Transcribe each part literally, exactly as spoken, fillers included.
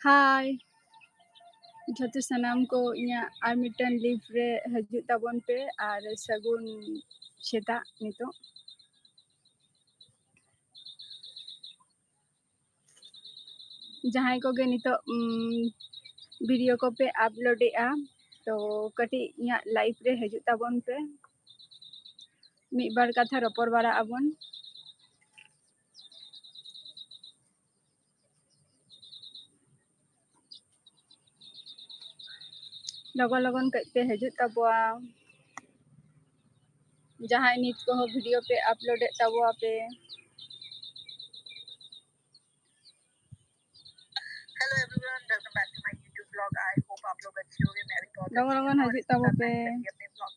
ᱦᱟᱭ ᱡᱷᱚᱛᱚ ᱥᱟᱱᱟᱢ ᱠᱚ, ᱤᱧᱟᱹᱜ ᱟᱨ ᱢᱤᱫᱴᱟᱝ ᱞᱤᱵᱷ ᱨᱮ ᱦᱤᱡᱩᱜ ᱛᱟᱵᱚᱱ ᱯᱮ ᱟᱨ ᱥᱟᱹᱜᱩᱱ ᱥᱮᱛᱟᱜ᱾ ᱱᱤᱛᱚᱜ ᱡᱟᱦᱟᱸᱭ ᱠᱚᱜᱮ ᱱᱤᱛᱚᱜ ᱵᱷᱤᱰᱤᱭᱳ ᱠᱚᱯᱮ ᱟᱯᱞᱳᱰᱮᱜᱼᱟ, ᱛᱚ ᱠᱟᱹᱴᱤᱡ ᱤᱧᱟᱹᱜ ᱞᱟᱭᱤᱵᱷ ᱨᱮ ᱦᱤᱡᱩᱜ ᱛᱟᱵᱚᱱ ᱯᱮ, ᱢᱤᱫ ᱵᱟᱨ ᱠᱟᱛᱷᱟ ᱨᱚᱯᱚᱲ ᱵᱟᱲᱟᱜ ᱟᱵᱚᱱ᱾ ᱞᱚᱜᱚᱱ ᱞᱚᱜᱚᱱ ᱠᱟᱹᱡ ᱯᱮ ᱦᱤᱡᱩᱜ ᱛᱟᱵᱚᱣᱟ, ᱡᱟᱦᱟᱸᱭ ᱱᱤᱛ ᱠᱚᱦᱚᱸ ᱵᱷᱤᱰᱤᱭᱳ ᱯᱮ ᱟᱯᱞᱳᱰᱮᱫ ᱛᱟᱵᱚᱣᱟ ᱯᱮ᱾ Hello everyone, welcome back to my YouTube vlog. I hope आप लोग अच्छे होंगे। मैं भी बहुत लॉग अच्छी लॉग हूँ। हजूत तबो पे। अपने vlog।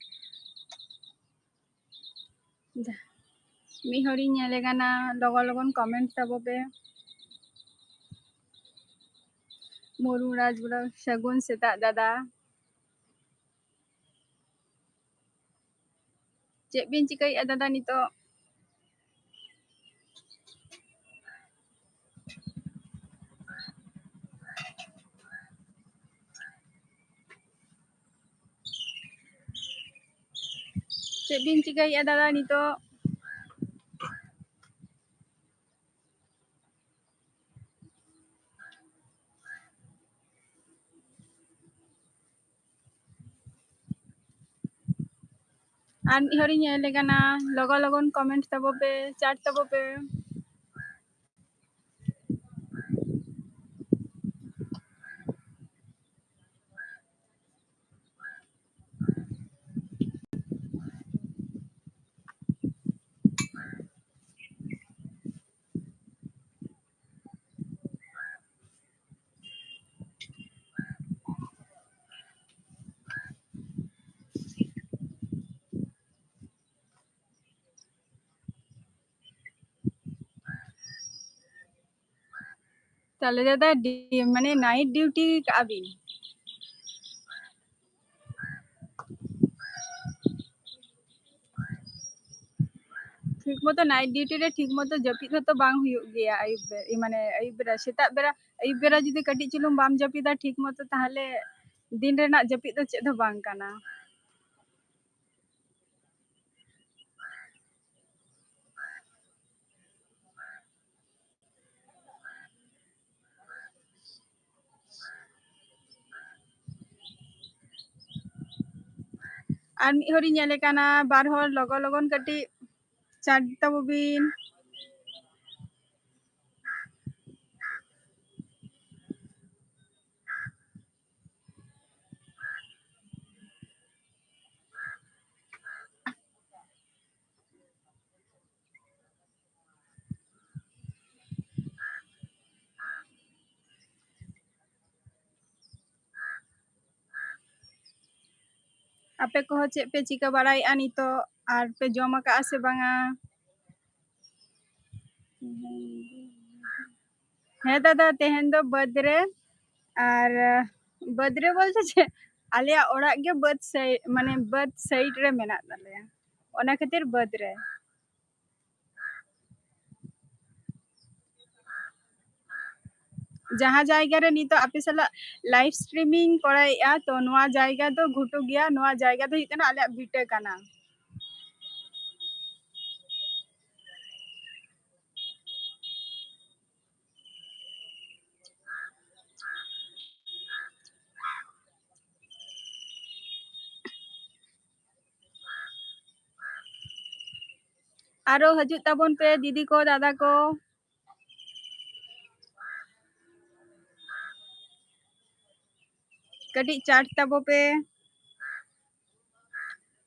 ᱢᱤᱫ ᱦᱚᱲᱤᱧ ᱧᱮᱞᱮ ᱠᱟᱱᱟ, ᱞᱚᱜᱚᱱ ᱞᱚᱜᱚᱱ ᱠᱚᱢᱮᱱᱴ ᱛᱟᱵᱚ ᱯᱮ᱾ ᱢᱩᱨᱢᱩ ᱨᱟᱡᱽ ᱵᱞᱚᱜ, ᱥᱟᱹᱜᱩᱱ ᱥᱮᱛᱟᱜ ᱫᱟᱫᱟ᱾ ᱪᱮᱫ ᱵᱤᱱ ᱪᱤᱠᱟᱹᱭᱮᱫᱼᱟ ᱫᱟᱫᱟ ᱱᱤᱛᱚᱜ? ᱪᱮᱫ ᱵᱤᱱ ᱪᱤᱠᱟᱹᱭᱮᱫᱼᱟ ᱫᱟᱫᱟ ᱱᱤᱛᱚᱜ? ᱟᱨ ᱢᱤᱫ ᱦᱚᱲᱤᱧ ᱧᱮᱞᱮ ᱠᱟᱱᱟ, ᱞᱚᱜᱚᱱ ᱞᱚᱜᱚᱱ ᱠᱚᱢᱮᱱᱴ ᱛᱟᱵᱚ ᱯᱮ, ᱪᱟᱴ ᱛᱟᱵᱚ ᱯᱮ᱾ ᱛᱟᱦᱞᱮ ᱫᱟᱫᱟ, ᱰᱤ-, ᱢᱟᱱᱮ ᱱᱟᱭᱤᱴ ᱰᱤᱭᱩᱴᱤ ᱠᱟᱜᱼᱟ ᱵᱤᱱ? ᱴᱷᱤᱠ ᱢᱚᱛᱚ night duty ᱨᱮ ᱴᱷᱤᱠ ᱢᱚᱛᱚ ᱡᱟᱹᱯᱤᱫ ᱦᱚᱸᱛᱚ ᱵᱟᱝ ᱦᱩᱭᱩᱜ ᱜᱮᱭᱟ᱾ ᱟᱹᱭᱩᱵ ᱵᱮ-, ᱤ, ᱢᱟᱱᱮ ᱟᱹᱭᱩᱵ ᱵᱮᱲᱟ, ᱥᱮᱛᱟᱜ ᱵᱮᱲᱟ, ᱟᱹᱭᱩᱵ ᱵᱮᱲᱟ ᱡᱩᱫᱤ ᱠᱟᱹᱴᱤᱡ ᱪᱩᱞᱩᱝ ᱵᱟᱢ ᱡᱟᱹᱯᱤᱫᱟ ᱴᱷᱤᱠ ᱢᱚᱛᱚ, ᱛᱟᱦᱚᱞᱮ ᱫᱤᱱ ᱨᱮᱱᱟᱜ ᱡᱟᱹᱯᱤᱫ ᱫᱚ ᱪᱮᱫ ᱦᱚᱸ ᱵᱟᱝ ᱠᱟᱱᱟ᱾ ᱟᱨ ᱢᱤᱫ ᱦᱚᱲᱤᱧ ᱧᱮᱞᱮ ᱠᱟᱱᱟ, ᱵᱟᱨ ᱦᱚᱲ ᱞᱚᱜᱚᱱ ᱞᱚᱜᱚᱱ ᱠᱟᱹᱴᱤᱡ chat ᱛᱟᱵᱚ ᱵᱤᱱ᱾ ᱟᱯᱮ ᱠᱚᱦᱚᱸ ᱪᱮᱫ ᱯᱮ ᱪᱤᱠᱟᱹ ᱵᱟᱲᱟᱭᱮᱫᱼᱟ ᱱᱤᱛᱚᱜ? ᱟᱨ ᱯᱮ ᱡᱚᱢ ᱟᱠᱟᱫᱼᱟ ᱥᱮ ᱵᱟᱝᱟ? ᱦᱮᱸ ᱫᱟᱫᱟ, ᱛᱮᱦᱮᱧ ᱫᱚ ᱵᱟᱹᱫᱽ ᱨᱮ, ᱟᱨ ᱵᱟᱹᱫᱽ ᱨᱮ ᱵᱚᱞᱛᱮ ᱪᱮᱫ, ᱟᱞᱮᱭᱟᱜ ᱚᱲᱟᱜ ᱜᱮ ᱵᱟᱹᱫᱽ ᱥᱟᱭ-, ᱢᱟᱱᱮ ᱵᱟᱹᱫᱽ side ᱨᱮ ᱢᱮᱱᱟᱜ ᱛᱟᱞᱮᱭᱟ, ᱚᱱᱟ ᱠᱷᱟᱹᱛᱤᱨ ᱵᱟᱹᱫᱽ ᱨᱮ᱾ ᱡᱟᱦᱟᱸ ᱡᱟᱭᱜᱟ ᱨᱮ ᱱᱤᱛᱚᱜ ᱟᱯᱮ ᱥᱟᱞᱟᱜ live streaming ᱠᱚᱨᱟᱣᱮᱫᱼᱟ, ᱛᱚ ᱱᱚᱣᱟ ᱡᱟᱭᱜᱟ ᱫᱚ ᱜᱷᱩᱴᱩ ᱜᱮᱭᱟ, ᱱᱚᱣᱟ ᱡᱟᱭᱜᱟ ᱫᱚ ᱦᱩᱭᱩᱜ ᱠᱟᱱᱟ ᱟᱞᱮᱭᱟᱜ ᱵᱷᱤᱴᱟᱹ ᱠᱟᱱᱟ᱾ ᱟᱨᱚ ᱦᱤᱡᱩᱜ ᱛᱟᱵᱚᱱ ᱯᱮ ᱫᱤᱫᱤ ᱠᱚ, ᱫᱟᱫᱟ ᱠᱚ, ᱠᱟᱹᱴᱤᱡ chat ᱛᱟᱵᱚ ᱯᱮ᱾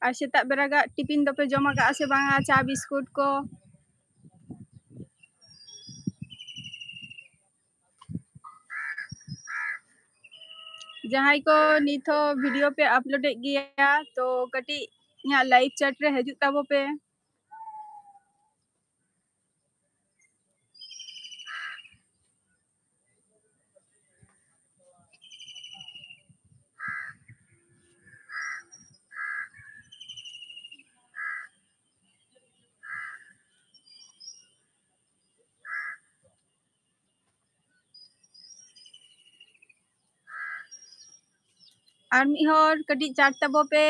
ᱟᱨ ᱥᱮᱛᱟᱜ ᱵᱮᱲᱟ ᱜᱟᱜ ᱴᱤᱯᱤᱱ ᱫᱚᱯᱮ ᱡᱚᱢ ᱟᱠᱟᱜᱼᱟ ᱥᱮ ᱵᱟᱝᱟ? ᱪᱟ ᱵᱤᱥᱠᱩᱴ ᱠᱚ᱾ ᱡᱟᱦᱟᱸᱭ ᱠᱚ ᱱᱤᱛ ᱦᱚᱸ video ᱯᱮ upload ᱮᱫ ᱜᱮᱭᱟ, ᱛᱚ ᱠᱟᱹᱴᱤᱡ ᱤᱧᱟᱹᱜ live chat ᱨᱮ ᱦᱤᱡᱩᱜ ᱛᱟᱵᱚ ᱯᱮ᱾ ᱟᱨ ᱢᱤᱫ ᱦᱚᱲ ᱠᱟᱹᱴᱤᱡ chat ᱛᱟᱵᱚ ᱯᱮ᱾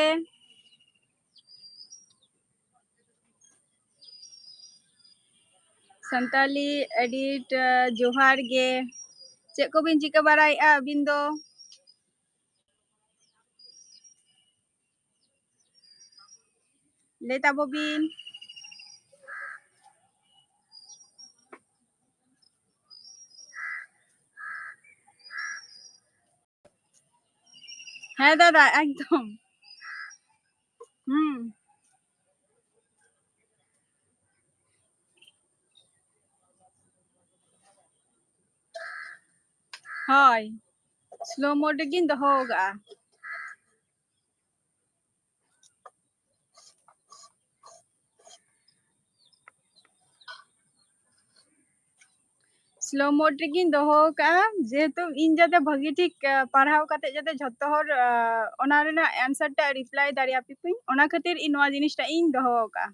ᱥᱟᱱᱛᱟᱞᱤ edit, ᱡᱚᱦᱟᱨ ᱜᱮ᱾ ᱪᱮᱫ ᱠᱚᱵᱤᱱ ᱪᱤᱠᱟᱹ ᱵᱟᱲᱟᱭᱮᱫᱼᱟ ᱟᱹᱵᱤᱱ ᱫᱚ? ᱞᱟᱹᱭ ᱛᱟᱵᱚ ᱵᱤᱱ᱾ ᱦᱮᱸ ᱫᱟᱫᱟ, ᱮᱠᱫᱚᱢ᱾ ᱦᱩᱸ᱾ ᱦᱳᱭ, slow mode ᱨᱮᱜᱤᱧ ᱫᱚᱦᱚ ᱟᱠᱟᱫᱼᱟ᱾ Slow mode ᱨᱮᱜᱤᱧ ᱫᱚᱦᱚ ᱟᱠᱟᱫᱼᱟ, ᱡᱮᱦᱮᱛᱩ ᱤᱧ ᱡᱟᱛᱮ ᱵᱷᱟᱹᱜᱤ ᱴᱷᱤᱠ, ᱟ, ᱯᱟᱲᱦᱟᱣ ᱠᱟᱛᱮ ᱡᱟᱛᱮ ᱡᱷᱚᱛᱚ ᱦᱚᱲ, ᱟ, ᱚᱱᱟ ᱨᱮᱱᱟᱜ answer ᱴᱟᱜ reply ᱫᱟᱲᱮᱭᱟᱯᱮ ᱯᱮ, ᱚᱱᱟ ᱠᱷᱟᱹᱛᱤᱨ ᱤᱧ ᱱᱚᱣᱟ ᱡᱤᱱᱤᱥᱴᱟᱜ ᱤᱧ ᱫᱚᱦᱚ ᱟᱠᱟᱫᱼᱟ᱾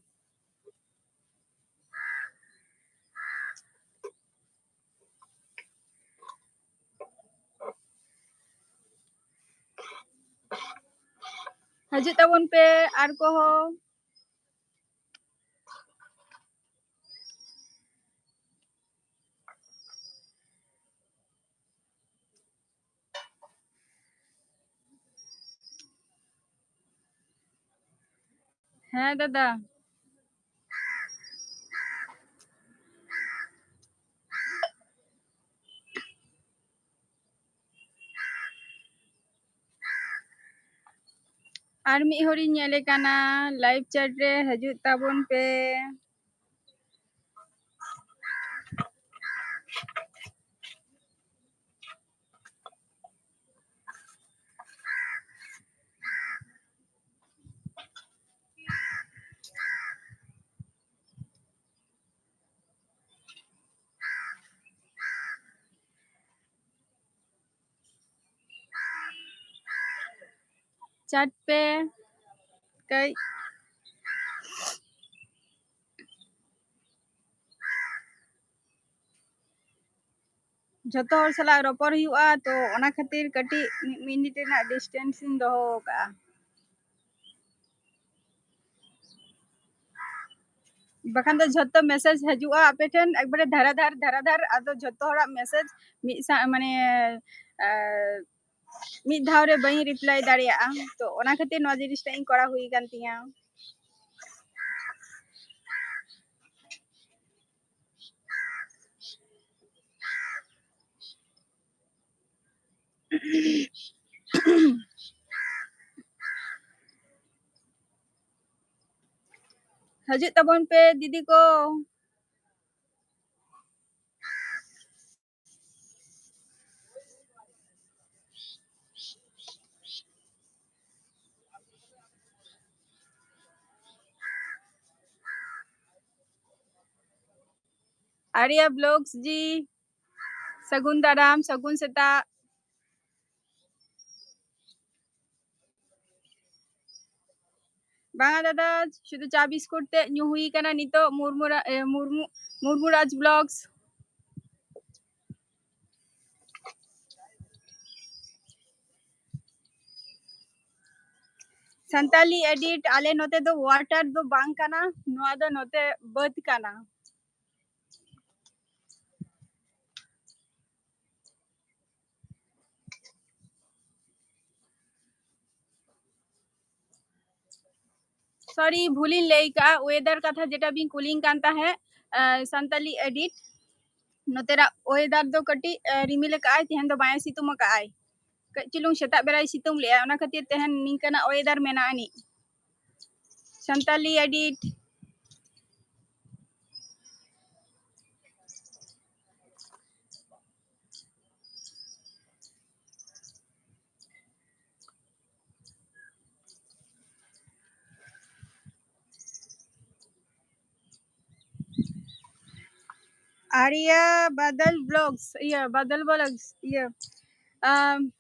ᱦᱤᱡᱩᱜ ᱛᱟᱵᱚᱱ ᱯᱮ ᱟᱨ ᱠᱚᱦᱚᱸ᱾ ᱦᱮᱸ ᱫᱟᱫᱟ᱾ ᱟᱨ ᱢᱤᱫ ᱦᱚᱲᱤᱧ ᱧᱮᱞᱮ ᱠᱟᱱᱟ live chat ᱨᱮ, ᱦᱤᱡᱩᱜ ᱛᱟᱵᱚᱱ ᱯᱮ᱾ Chat ᱯᱮ ᱠᱟᱹᱡ᱾ ᱡᱷᱚᱛᱚ ᱦᱚᱲ ᱥᱟᱞᱟᱜ ᱨᱚᱯᱚᱲ ᱦᱩᱭᱩᱜᱼᱟ, ᱛᱚ ᱚᱱᱟ ᱠᱷᱟᱹᱛᱤᱨ ᱠᱟᱹᱴᱤᱡ ᱢᱤᱫ ᱢᱤᱱᱤᱴ ᱨᱮᱱᱟᱜ ᱰᱤᱥᱴᱮᱱᱥ ᱤᱧ ᱫᱚᱦᱚ ᱟᱠᱟᱫᱼᱟ᱾ ᱵᱟᱠᱷᱟᱱ ᱫᱚ ᱡᱷᱚᱛᱚ ᱢᱮᱥᱮᱡᱽ ᱦᱤᱡᱩᱜᱼᱟ ᱟᱯᱮ ᱴᱷᱮᱱ ᱮᱠᱵᱟᱨᱮ ᱫᱷᱟᱨᱟ ᱫᱷᱟᱨ ᱫᱷᱟᱨᱟ ᱫᱷᱟᱨ, ᱟᱫᱚ ᱡᱷᱚᱛᱚ ᱦᱚᱲᱟᱜ ᱢᱮᱥᱮᱡᱽ ᱢᱤᱫ ᱥᱟᱶ ᱢᱟᱱᱮ ᱟᱨ ᱢᱤᱫ ᱫᱷᱟᱣ ᱨᱮ ᱵᱟᱹᱧ ᱨᱤᱯᱞᱟᱭ ᱫᱟᱲᱮᱭᱟᱜᱼᱟ᱾ ᱛᱚ ᱚᱱᱟ ᱠᱷᱟᱹᱛᱤᱨ ᱱᱚᱣᱟ ᱡᱤᱱᱤᱥᱴᱟ ᱤᱧ ᱠᱚᱨᱟᱣ ᱦᱩᱭ ᱟᱠᱟᱱ ᱛᱤᱧᱟᱹ᱾ ᱦᱤᱡᱩᱜ ᱛᱟᱵᱚᱱ ᱯᱮ ᱫᱤᱫᱤ ᱠᱚ᱾ ᱟᱨᱭᱟ ᱵᱞᱚᱜᱥ ᱡᱤ, ᱥᱟᱹᱜᱩᱱ ᱫᱟᱨᱟᱢ, ᱥᱟᱹᱜᱩᱱ ᱥᱮᱛᱟᱜ᱾ ᱵᱟᱝᱟ ᱫᱟᱫᱟ, ᱥᱩᱫᱷᱩ ᱪᱟ ᱵᱤᱥᱠᱩᱴ ᱛᱮ ᱧᱩ ᱦᱩᱭ ᱠᱟᱱᱟ ᱱᱤᱛᱚᱜ᱾ ᱢᱩᱨᱢᱩ ᱨᱟ-, ᱮ, ᱢᱩᱨᱢᱩ, ᱢᱩᱨᱢᱩ ᱨᱟᱡᱽ ᱵᱞᱚᱜᱥ᱾ ᱥᱟᱱᱛᱟᱞᱤ ᱮᱰᱤᱴ, ᱟᱞᱮ ᱱᱚᱛᱮ ᱫᱚ ᱣᱟᱴᱟᱨ ᱫᱚ ᱵᱟᱝ ᱠᱟᱱᱟ, ᱱᱚᱣᱟ ᱫᱚ ᱱᱚᱛᱮ ᱵᱟᱹᱫᱽ ᱠᱟᱱᱟ᱾ ᱥᱚᱨᱤ, ᱵᱷᱩᱞᱤᱧ ᱞᱟᱹᱭ ᱠᱟᱜᱼᱟ, ᱳᱭᱮᱫᱟᱨ ᱠᱟᱛᱷᱟ ᱡᱮᱴᱟ ᱵᱤᱱ ᱠᱩᱞᱤᱧ ᱠᱟᱱ ᱛᱟᱦᱮᱸᱫ, ᱟᱸ, ᱥᱟᱱᱛᱟᱞᱤ ᱮᱰᱤᱴ, ᱱᱚᱛᱮᱱᱟᱜ ᱳᱭᱮᱫᱟᱨ ᱫᱚ ᱠᱟᱹᱴᱤᱡ, ᱟᱸ, ᱨᱤᱢᱤᱞ ᱟᱠᱟᱜᱼᱟᱭ, ᱛᱮᱦᱮᱧ ᱫᱚ ᱵᱟᱭ ᱥᱤᱛᱩᱝ ᱟᱠᱟᱜᱼᱟᱭ, ᱠᱟᱹᱡ ᱪᱩᱞᱩᱝ ᱥᱮᱛᱟᱜ ᱵᱮᱲᱟᱭ ᱥᱤᱛᱩᱝ ᱞᱮᱜᱼᱟ, ᱚᱱᱟ ᱠᱷᱟᱹᱛᱤᱨ ᱛᱮᱦᱮᱧ ᱱᱤᱝᱠᱟᱹᱱᱟᱜ ᱳᱭᱮᱫᱟᱨ ᱢᱮᱱᱟᱜ ᱟᱹᱱᱤᱡ᱾ ᱥᱟᱱᱛᱟᱞᱤ ᱮᱰᱤᱴ᱾ आर्या बादल ब्लॉग्स, ये बादल ब्लॉग्स, ये, अम,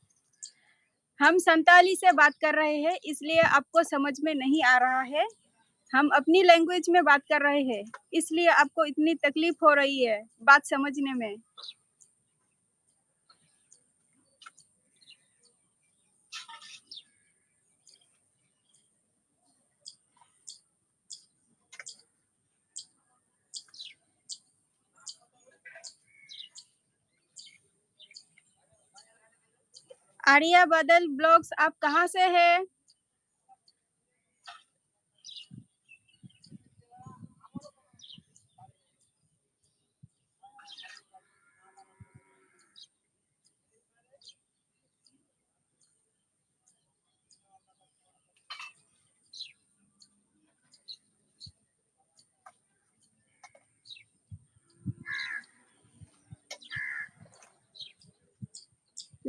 हम संताली से बात कर रहे हैं, इसलिए आपको समझ में नहीं आ रहा है। हम अपनी लैंग्वेज में बात कर रहे हैं, इसलिए आपको इतनी तकलीफ हो रही है बात समझने में। आर्या बादल ब्लॉग्स, आप कहाँ से है?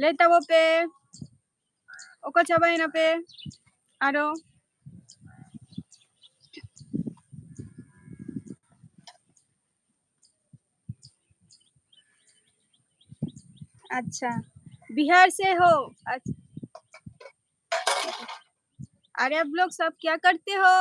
ᱞᱟᱹᱭ ᱛᱟᱵᱚ ᱯᱮ, ᱚᱠᱟ ᱪᱟᱵᱟᱭᱮᱱᱟ ᱯᱮ ᱟᱨᱚ? अच्छा, बिहार से हो? अच्छा। आर्या ब्लॉग्स, आप क्या करते हो?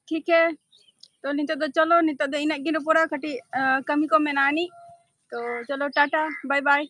ठीक है, ᱛᱚ ᱱᱤᱛᱚᱜ ᱫᱚ ᱪᱚᱞᱚ, ᱱᱤᱛᱚᱜ ᱫᱚ ᱤᱱᱟᱹᱜ ᱜᱮ ᱨᱚᱯᱚᱲᱟ, ᱠᱟᱹᱴᱤᱡ, ᱟ, ᱠᱟᱹᱢᱤ ᱠᱚ ᱢᱮᱱᱟᱜᱼᱟ ᱟᱹᱱᱤᱡ᱾ ᱛᱚ ᱪᱚᱞᱚ, ᱴᱟᱴᱟ, ᱵᱟᱭ ᱵᱟᱭ᱾